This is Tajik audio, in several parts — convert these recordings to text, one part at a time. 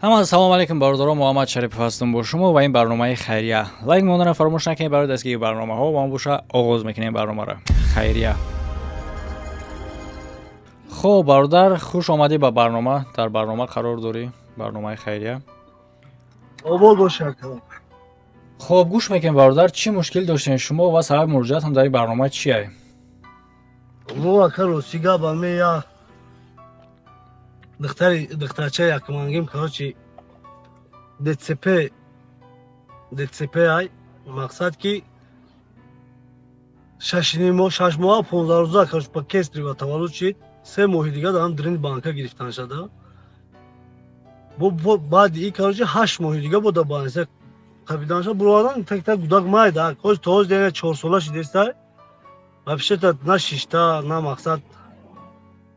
Ҳама ассалому алайкум, бародаро. Муҳаммад Шарипов ҳастам бо шумо ва ин барномаи хайрия. Лайк монданро фаромӯш накунед барои дастгирии барномаҳо. Ва боша, оғоз мекунем барномаро, хайрия. Хуб, бародар, хуш омадӣ ба барнома. Дар барнома қарор дорӣ, барномаи хайрия. Обод боша, ака. Хуб, гӯш мекунем, бародар. Чӣ мушкил доштем шумо ва сабаби муроҷиатам дар ин барнома чие? Мо, ака, рости гап, аме я духтари, духтарча якмангим, короче, ДЦП, ДЦП. Ай мақсад ки 6,5 моҳ, 6 моҳа 15 рӯза, короче, по кесарево таваллуд шид. 3 моҳи дига дар дрини банка гирифтан шада. Бо баъди и, короче, 8 моҳи дига бо да больница қабидан шуда, буровардан. Так так гудак майда ҳоз то ҳоз деня 4 сола шидестай. Вообще-то на шишта, на мақсад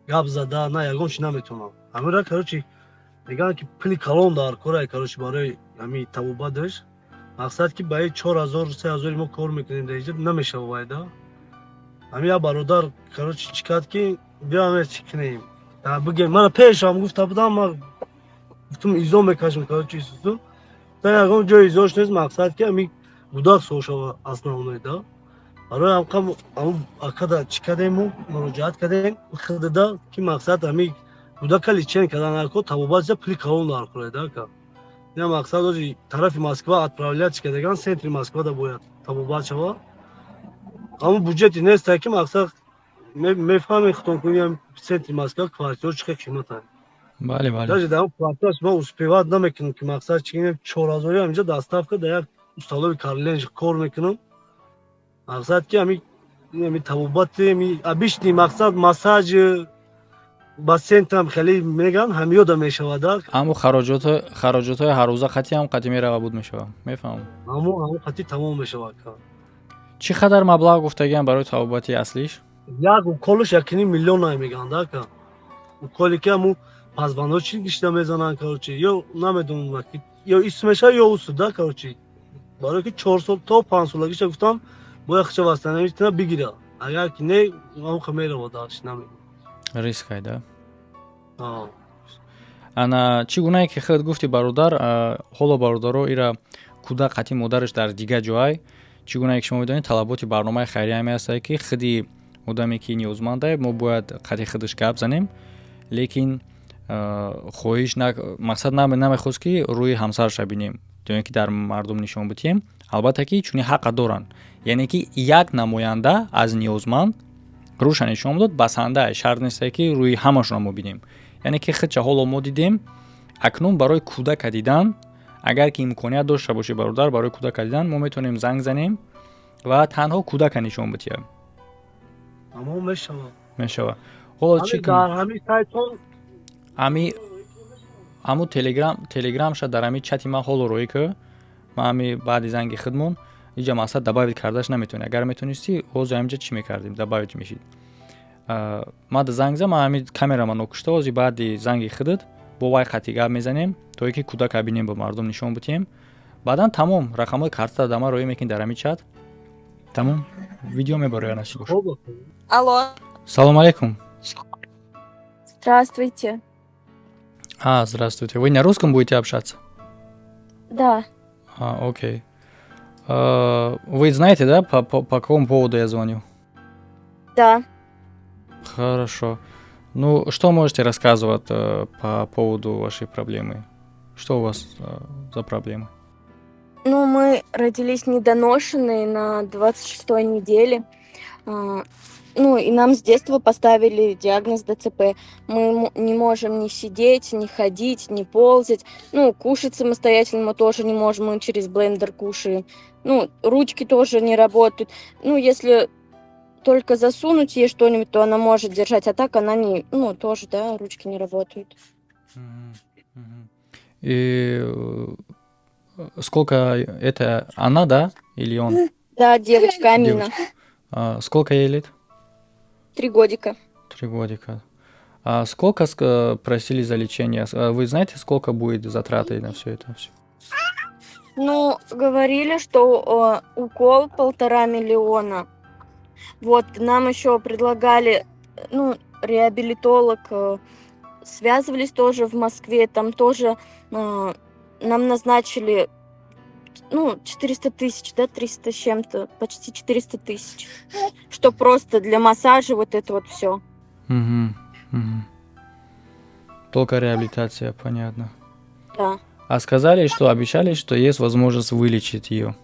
гап зада, на ягон чи наметавонам. Ҳамира, короче, мегӯянд, ки пули калон дар корай, короче, барои ҳами табобаташ. Мақсад ки ба и 4000, 3000 мо кор мекунем, дар иҷа намешава вайда. Ҳами як бародар, короче, чӣ кард, ки биёме, чӣ кунем, бигем. Мана пешам гуфта будам, ма гуфтум, изо мекашем, короче, исусу та ягон ҷои изош нест. Мақсад ки ҳами гудак сол шава, основной да. Барои ҳамқа акада чӣ кардем, мо муроҷиат кардем хидида, ки мақсад ҳами гудака лечение кардан ако, табобат пули калон дар кореда, ака. Ина мақсад ози тарафи Москва отправлять кардаган, центри Москва да бояд табобат шава. Ҳамун буҷети неста, ки мақсад мефаҳмем хитон кунем. Центри Москва квартираҳо чӣ қадр қиматанд. Бале, бале. Даже дар квартираш мо успевать намекунем, ки мақсад чӣ кунем. 4000-и ҳаминҷа доставка дар як установи Карленж кор мекунам. Мақсад ки ами табобати обычный, мақсад массаж, бассейнтам хеле меган, ҳамиёда мешавада. Аммо хароҷотҳои ҳаррӯза қатъи ҳам қатъи мерава, буд мешавад, мефаҳмам. Ҳамо қатъи тамом мешавад. Чӣ қадар маблағ гуфтагиам барои табобати аслиш? Як уколш 1,5 миллион най меган, да, ака. Уколе ки ҳамун пазвандо чи гишта мезананд, короче, ё намедонам, ё исм мешавад, ё усу да, короче. Барое ки 4 сол то 5 солагиша гуфтам, бояд хича восстановить бигира. Агар ки не, ҳамха мерава даш намегӯ. Риск айда. Ана, чӣ гунае ки худ гуфти, бародар, ҳоло, бародаро, ира кӯдак қатъи модараш дар дигар ҷой. Чӣ гунае ки шумо медонед, талаботи барномаи хайрия ҳаме ҳастае, ки худи одаме ки ниёзмандае, мо бояд қатъи худаш гап занем. Лекин хоҳиш, мақсад намехост, ки рӯи ҳамсараша бинем ё ин ки дар мардум нишон бидиҳем. Албатта ки чунин ҳаққа доранд, яъне ки як намоянда аз ниёзманд рӯша нишон дод, басанда. Шарт несте, ки рӯи ҳамашонро мо бинем, яъне ки худша ҳоло мо дидем. Акнун барои кӯдака дидан, агар ки имконият дошта бошӣ, бародар, барои кӯдака дидан мо метавонем занг занем ва танҳо кӯдака нишон бидиҳем. Мешавад. Ҳоло чӣ? Ами ҳамун телеграмша дар ҳами чати ман ҳоло роӣ ки ман ҳами баъди занги худмон иҷа мақсад добавить кардаш наметавонӣ. Агар метавонистӣ, ҳозир ҳаминҷа чӣ мекардем, добавить мешид. Ман да занг зам, ман ҳами камерама нокушта. Ҳозир баъди занги худат бо вай қатъи гап мезанем, то ин ки кӯдака бинем, ба мардум нишон бидиҳем. Баъдан тамом, рақамҳои картата да ман роӣ мекунӣ дар ҳами чат. Тамом, видео мебароя, насиб бош. Алло. Салому алейкум. Здравствуйте. А, здравствуйте. Вы на русском будете общаться? Да. А, окей. Вы знаете, да, по какому поводу я звоню? Да. Хорошо. Ну, что можете рассказывать по поводу вашей проблемы? Что у вас за проблемы? Ну, мы родились недоношенные на 26-й неделе. Ну, и нам с детства поставили диагноз ДЦП. Мы не можем ни сидеть, ни ходить, ни ползать. Ну, кушать самостоятельно мы тоже не можем, мы через блендер кушаем. Ну, ручки тоже не работают. Ну, если только засунуть ей что-нибудь, то она может держать, а так она не, ну, тоже, да, ручки не работают. Мгм, мгм. И сколько это она, да, или он? Да, девочка Амина. Девочка. А сколько ей лет? 3 годика. 3 годика. А сколько просили за лечение? Вы знаете, сколько будет затраты на все это? Всё? Ну, говорили, что укол 1,5 миллиона. Вот, нам еще предлагали, ну, реабилитолог. Связывались тоже в Москве, там тоже нам назначили, ну, 400 тысяч, да, 300 с чем-то, почти 400 тысяч. Что просто для массажа вот это вот все. Угу. Только реабилитация, понятно. Да. А сказали, что обещали, что есть возможность вылечить ее?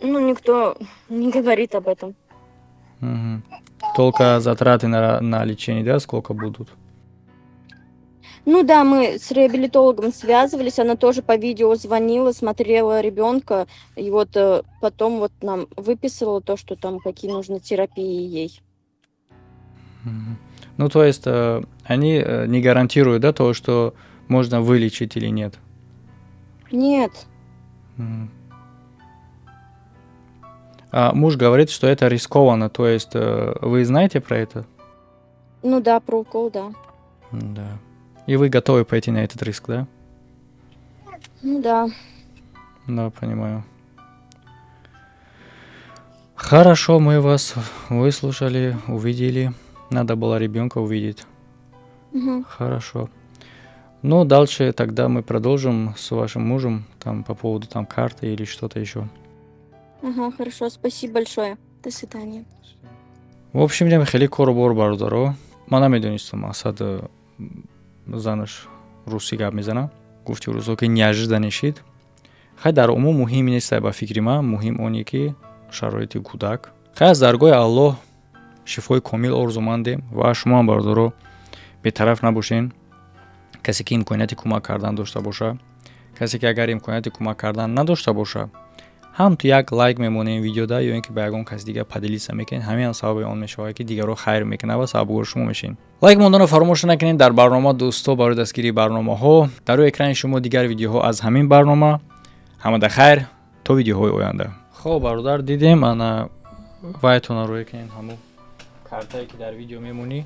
Ну, никто не говорит об этом. Угу. Только затраты на лечение, да, сколько будут? Ну да, мы с реабилитологом связывались, она тоже по видео звонила, смотрела ребенка, и вот потом вот нам выписала то, что там какие нужны терапии ей. Ну, то есть они не гарантируют, да, то, что можно вылечить или нет? Нет. А муж говорит, что это рискованно, то есть вы знаете про это? Ну да, про укол, да. Да. И вы готовы пойти на этот риск, да? Ну да. Да, понимаю. Хорошо, мы вас выслушали, увидели. Надо было ребенка увидеть. Угу. Хорошо. Ну, дальше тогда мы продолжим с вашим мужем там по поводу там карты или что-то еще. Ага, хорошо, спасибо большое. До свидания. В общем, хеле кору-бор, бародаро. Ман намедонистам, асад занаш русӣ гап мезанад. Гуфти рӯзҳо ки неожиданно шид. Хай, дар умум муҳим нест, ба фикри ман, муҳим оне ки шароити кӯдак. Хай, аз даргоҳи Аллоҳ шифои комил орзумандем ва шумоам, бародаро, бетараф набошен. Касе ки имконияти кӯмак кардан дошта боша, касе ки агар имконияти кӯмак кардан надошта боша, ҳам ту як лайк мемонем видеода ё ин ки ба ягон каси дигар поделиться мекунед, ҳамин сабаби он мешавад, ки дигарро хайр мекунад ва сабабгори шумо мешавед. Лайк монданро фаромӯш накунед дар барнома, дӯсто, барои дастгирии барномаҳо. Дар рӯи экрани шумо дигар видеоҳо аз ҳамин барнома. Ҳамада хайр, то видеоҳои оянда. Хоб, бародар, дидем, ана вайтона рӯй кунед, ҳамун картае ки дар видео мемонӣ.